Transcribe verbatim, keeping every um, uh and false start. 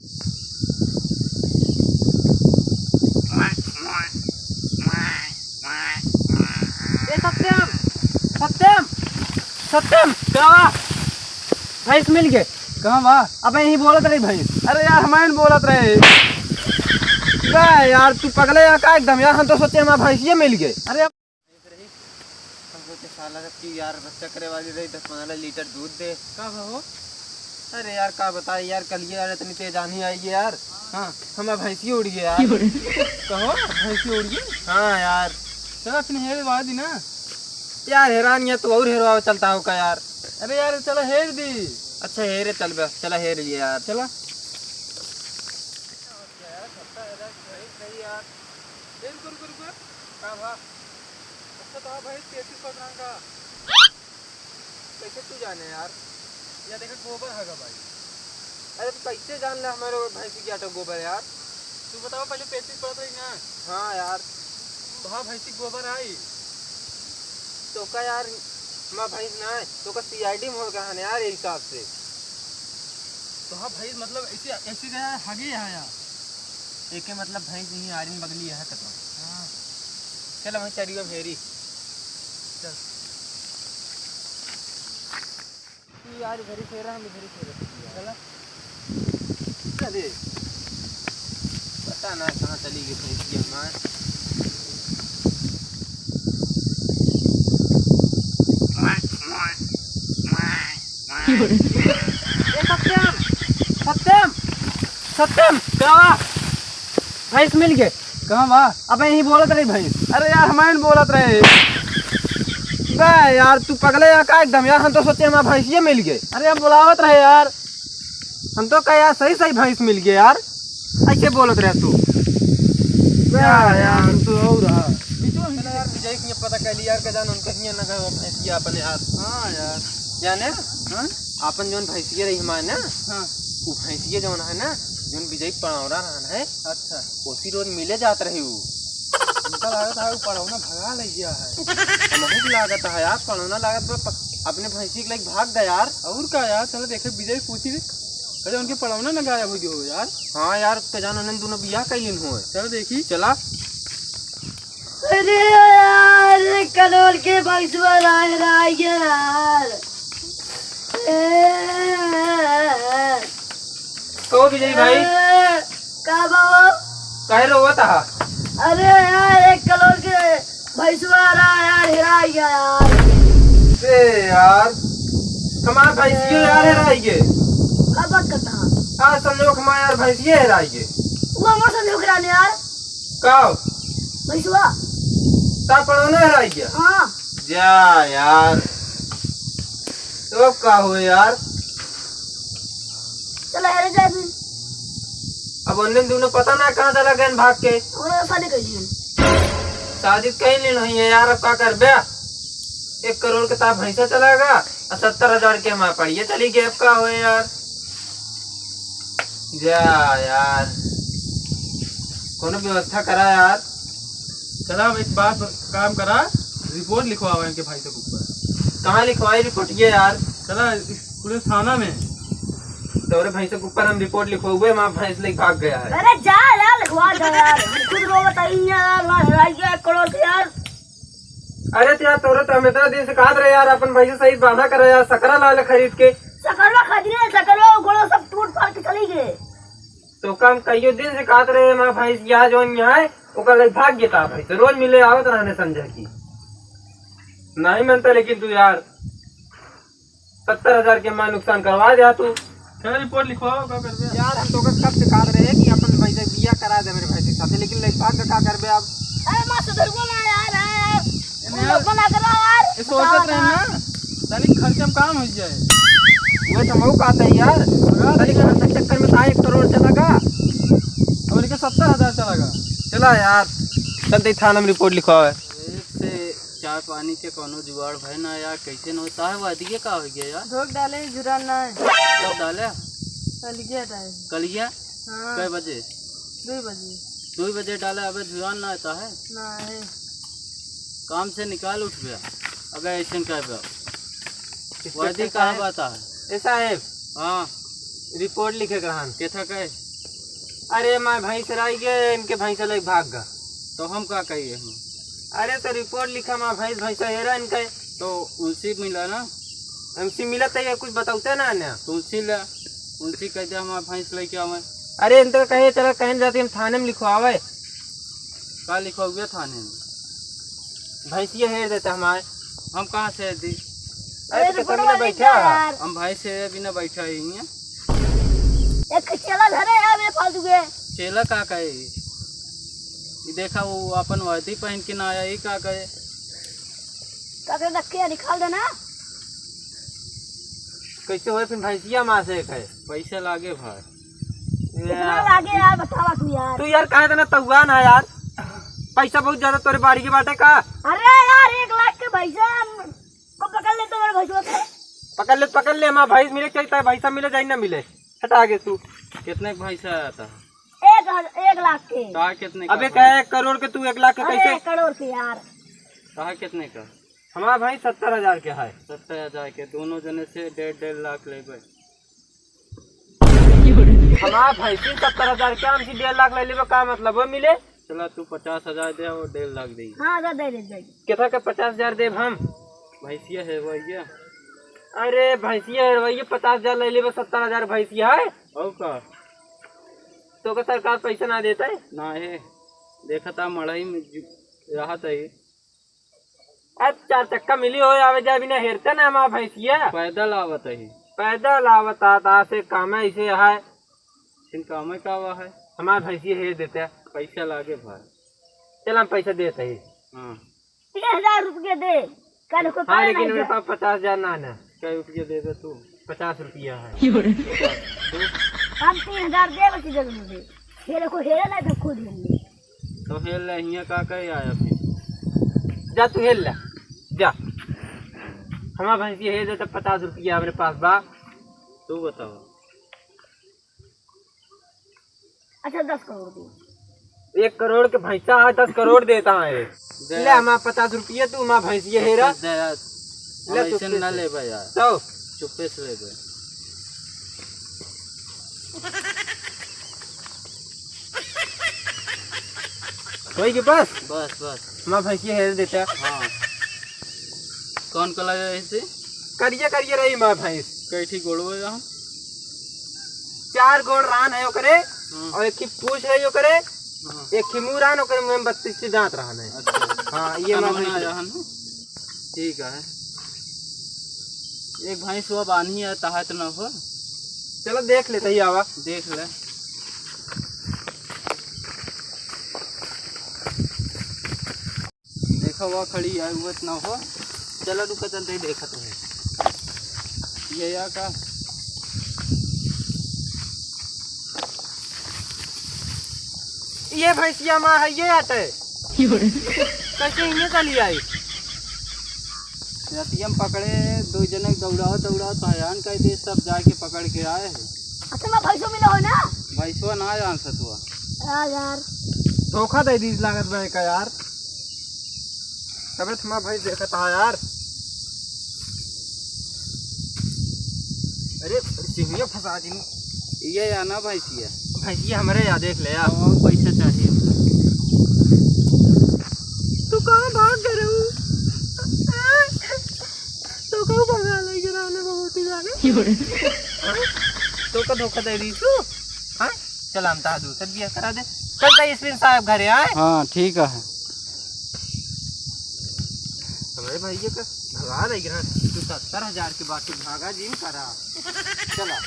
ए सत्यम, सत्यम, सत्यम, का बा? भैंस मिल गए। कहाँ बा? अबे यहीं बोलत रही भैंस। अरे यार, हमारे बोलत रहे। बे यार, तू पगले या का एकदम यार? हम तो सोचे हमारा भैंसिया मिल गए। अरे हम सोचे साला जब की यार बच्चा करे वाली रही, दस पन्द्रह लीटर दूध दे। का बा हो? अरे यार, का बताए यार, कल ये यार इतनी तेज आंधी आई है यार। हाँ। हमारा भैंसी उड़ गई यार। कहो, भैंसी उड़ गई? हाँ यार। चला फिर हेर बादी ना। यार, हैरान, ये तो और हेरवा चलता हो का यार? अरे यार, चला हेर दी। अच्छा, हेरे चल बे, चला हेर लिए यार। चला। ए, रुको, रुको, रुको। का भा? अच्छा, तो हाँ भाई, तेतीस परसेंट का। कैसे तू जाने यार? या देखे, गोबर है का भाई? अरे, तू कैसे जान ले हमारे भैंसी की आटा गोबर यार? तू बताओ, पहले तेतीस पड़त रही ना? हाँ यार। तो हाँ, भैंसी गोबर आई। तो का यार, माँ भैंस ना है, तो का सीआईडी में हो गया है ना यार, ये हिसाब से। तो हाँ भाई, मतलब ऐसी, ऐसी जगह हगी है यार। एके मतलब भैंस नहीं, आरिन बगली है कतो। हाँ। चल, वहीं चरियो भेरी। चल। तू यार इधर ही फेरा, हम इधर ही फेरा। चला। अरे, पता ना कहाँ चली गई भैंसिया हमार। ए सत्यम, सत्यम, सत्यम, का बा? भैंस मिल गए। कहाँ बा? अबे यहीं बोलत रही भैंस। अरे यार, हमारे बोलत रहे। बे यार, तू पगले या का एकदम यार? हम तो सोचे हमारा भैंसिया मिल गए। अरे, हम बुलावत रहे यार। हम तो कहे यार, सही सही भैंस मिल गए यार, ऐसे बोलत रहे तू। क्या यार, तू और रहा। बीचो में चला यार, विजय के पता कर ली यार, का जान उनके हियां ना गए भैंसिया अपने यार। हाँ यार। जाने? हाँ? आपन जौन भैंसिया रही हमारे ना, हाँ। वो भैंसिया जौन है ना, जौन विजय पड़ौरा रहन है, अच्छा। उसी रोज मिले जात रही वो। हमका लागत है वो पड़ौना भगा ले गया है। हमहू के लागत है यार, पड़ौना लागत बा, प-, अपने भैंसी के लेके भाग गया यार। और का यार, चलो देखे विजय पूछी दे। अरे उनके पड़ौना ना गायब हो गयो यार। हाँ यार, तो जान उन्हें दोनों बियाह कैलिन हुए। चलो देखी। चला। अरे यार, कलोल के भैंसवा रह, रह गया यार। ए, कहो विजय भाई। ए, का बाबू? काहे रोवत हा? अरे यार, एक कलोल के भैंसवा रहा यार, हेराई गया यार। ए यार, हमार भैंसियो यार हेराई गए। का बात करता? आज संजोग हमार यार भैंसिये हेराई गए। वो हमार संजोग रहने यार। का? भैंसवा। ता पड़ौना हेराई गया? हाँ। जा यार। तो अब का हुए यार? चला हेरे जाए फिर। अब उन्हें दोनों पता ना कहाँ चला गए भाग के। हमरा शादी कर लिए। शादी कहीं नहीं हुई है यार, अब का करबे? एक करोड़ के ताप भैंसा चला गया और सत्तर हजार के हमारे पड़िए चली गए, अब का हुए यार? जा यार, कोनो व्यवस्था करा यार। चला, अब एक बात, काम करा, रिपोर्ट लिखवावा इनके भैंसा के ऊपर। कहाँ लिखवाई रिपोर्ट ये यार? चला, इस पुलिस थाना में। तोरे भैंसा के ऊपर हम रिपोर्ट लिखवाउबे, हमार भैंस लेके भाग गया है। अरे जा यार, लिखवा दो यार, हम खुद रो बताइए यार, ना हेराई गया एक करोड़ के यार। अरे तो यार, तोरे तो हम इतना दिन से कहत रहे यार, अपन भैंसा सही बांधा करे यार, सकरा ला ले खरीद के। सकरवा खरीदने, सकरवा गोड़वा सब टूट फाट के चली गए। तो का हम कइयो दिन से कहत रहे, हमार भैंस यहाँ जौन यहाँ है, ओकर लगे भाग गया था भैंस। रोज मिले आवत रहने समझा की। नहीं मनता लेकिन तू यार, सत्तर हजार के हमार नुकसान करवा दे तू। चल रिपोर्ट लिखवाओ, का करबे? यार हम तो कब से कहत रहे कि अपन भैंस बियाह करा दे मेरे भैंस के साथ, लेकिन लगे भाग के का करबे अब? अरे माँ सुधरबो ना यार, यार। ए, यार, बना करो यार। ये सोचत रहे ना, तनिक खर्चा में काम हो जाए। वो तो मऊ कहते हैं यार। हाँ। तनिक खर्चा के चक्कर में तो एक करोड़ चला गा। अब इनके सत्तर हजार चला गा। चला यार, चलते ही थाना में रिपोर्ट लिखवावे। एक से चाय पानी के कोनो जुगाड़ भय ना यार, कैसे न होता है? वादिये का हो गया यार? धोख डाले, जुरान ना है। कब डाले? कल गया डाले। कल गया? हाँ। कै बजे? दो बजे। दो बजे डाले, अबे जुआन ना आता है? ना है। काम से निकाल उठ गया, अगर ऐसे कर गया। वादी कहाँ बात है? ए साहेब। हाँ। रिपोर्ट लिखे के रहन। केथा के? अरे, माँ भैंस हेराई गए, इनके भैंस लइके भाग गा। तो हम का कहिए हम? अरे, तो रिपोर्ट लिखा, माँ भैंस, भैंस हेरा इनके। तो उनसे मिला ना। हमसे मिलत है, ये कुछ बताते ना ने। तो उनसे ले, उनसे कह दे हमार भैंस लइके आवे। अरे, इनके कहे चला, कहीं जाते हम थाने में लिखवावे। का लिखवावे थाने में? भैंसिया हेर देता हमार। हम कहाँ से दी? अरे, अरे, तो तो कतई में ना बड़वा बैठा है। यार। हम भैंस हेरे बिना बैठा ही नहीं है। एक चेला धरे यार, ये फालतू के। चेला का कहे? ये देखा, वो अपन वर्दी पहन के ना आया, ये का कहे? का करे, रख के निकाल देना। कैसे होए फिर भैंसिया माँ से एक है? पैसा लागे भाई। कितना लागे यार, बतावा तू यार। तू यार काहे इतना तउआ ना यार? पैसा बहुत ज्यादा तोरे बाड़ी के बाटे का? अरे यार, एक लाख के भैंसा हम को पकड़ ले तो मेरे भैंसवा के। पकड़ ले, पकड़ ले, हमार भैंस मिले चाहिए, ताकि भैंसा मिले चाहे ना मिले। हटा आगे तू। कितने के भैंसा आया था? एक हज-, एक लाख के। कहा कितने का अबे भाई? कहे एक करोड़ के, तू एक लाख के अरे कैसे? एक करोड़ के यार। कहा कितने का? हमार भाई सत्तर हजार के है। सत्तर हजार के, दोनों जने से डेढ़ डेढ़ लाख लेबे। हमार भैंसी सत्तर हजार के, हमसे डेढ़ लाख ले लेबे, का मतलब है मिले? चला तू पचास हजार दे और डेढ़ लाख दे। हाँ, दे दे, दे दे। कितना के पचास हजार देब हम? भैंसिया है भैया। अरे भैंसिया है भैया, पचास हजार ले लेबे, सत्तर हजार भैंसिया है। और का? तो का सरकार पैसा ना देता है? ना है, देखा था मड़ई में जु-, रहा था ये। अब चार चक्का मिली हो, आवे जाए बिना हेरते ना हमार भैंसिया। पैदल आवत है। पैदल आवत आ, ता से काम ऐसे है। सिन काम का हुआ है? हमार भैंसिया हेर देते हैं। पैसा लागे भाई। चल हम पैसा देते हैं। हाँ। तीन हजार रुपये दे। कल को हाँ, पाए लेकिन नहीं मेरे जा। पास पचास हजार ना, ना। कै रुपया देबे तू? पचास रुपया है। हम तीन हजार देबे की जरूर दे। हेरे को हेरे ला तो खुद हेर ले। तो हेर ले, हियाँ का कहे आया फिर? जा तू हेर ले, जा। हमार भैंसी हेर दे तो पचास रुपया हमरे पास बा। तू बताओ। अच्छा, दस करोड़ दे। एक करोड़ के भैंसा है, दस करोड़ देता है। दे। ले, हमार पचास रुपया, तू हमार भैंसिया हेरा। दे यार। ले, हम ऐसे चुप्पे ना से। लेबे यार। तो? चुप्पे से लेबे। होई के बस? बस, बस। हमार भैंसिया हेर देता। हाँ। कौन कलर है इसे? करिया, करिया रही हमार भैंस। कैठी गोड़वा है? चार गोड़ रान है ओकरे, हाँ। और एक ही पूछ रही ओकरे, हाँ। एक ही मुँह रान ओकरे, मुँह में बत्तीस ठी दाँत रहन है। अच्छा। हाँ, ये कनवा मामला ना है। रहन है। ठीक है। एक भैंस हुआ बान्ही है, तहात न हो। चलो देख लेते ही आवा। देख ले। देखा हुआ खड़ी है, हुआ इतना हो। चलो रुका, चलते ही देखत है। ये या का? ये भैंसिया माँ है, ये आटे। कैसे इन्हें चली आई? रतिया में पकड़े, दो जने दौड़ाओ, दौड़ाओ, तो हैरान कर दे, सब जाके पकड़ के आए हैं। अच्छा, मैं भैंसों मिला हो ना? भैंसवा ना जान सतुआ। हाँ यार। धोखा दे दी लागत बा का यार। तबे तो हमार भैंस देखत हा यार। अरे, अरे, सिंहिया फंसा दी। ये या ना भैंसिया? भैंसिया हमरे या, देख ले यार। और पैसा चाहिए। तू कहाँ भाग गए रहू? तो कहूँ भगा ले गिरा ने बहुत ही जाने। तो का धोखा दे दी तू? हाँ? चल हम ता दूसर बिया करा दे। चल ता ईश्वरीन साहब घरे आए। हाँ, ठीक है। हमरे भैया का भगा ले गिरा। तू सत्तर हजार के बात तू भागा जिम करा। चला।